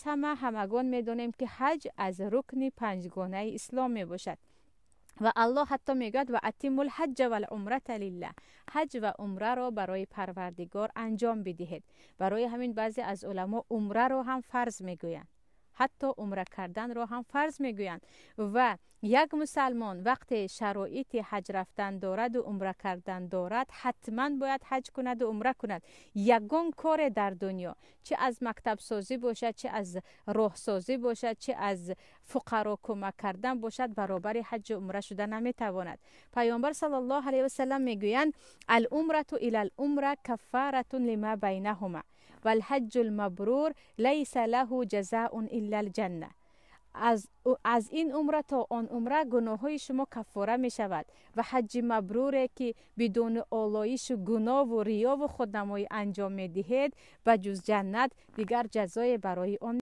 Ҳамагон медонем, ки ҳаҷ аз рукни панҷгонаи ислом мебошад ва Аллоҳ ҳатто мегӯяд: وأتموا الحج والعمرة لله, ҳаҷ ва умраро барои Парвардигор анҷом бидиҳед. Барои ҳамин баъзе аз уламо умраро ҳам фарз мегӯянд, ҳатто умра карданро ҳам фарз мегӯянд. Ва як мусалмон вақте шароити ҳаҷ рафтан дораду умра кардан дорад, ҳатман бояд ҳаҷ кунаду умра кунад. Ягон коре дар дунё, чӣ аз мактабсозӣ бошад, чӣ аз роҳсозӣ бошад, чӣ аз фуқаро кӯмак кардан бошад, баробари ҳаҷу умра шуда наметавонад. Паёмбар саллаллоҳу алайҳи васалам мегӯянд: العمرة إلى العمرة كفارة لما بينهما والحج المبرور ليس له جزاء إلا الجنة. Аз ин умра то он умра гуноҳҳои шумо каффора мешавад ва ҳаҷҷи мабруре, ки бидуни олоишу гуноҳву риёву худнамоӣ анҷом медиҳед, ба ҷуз ҷаннат дигар ҷазое барои он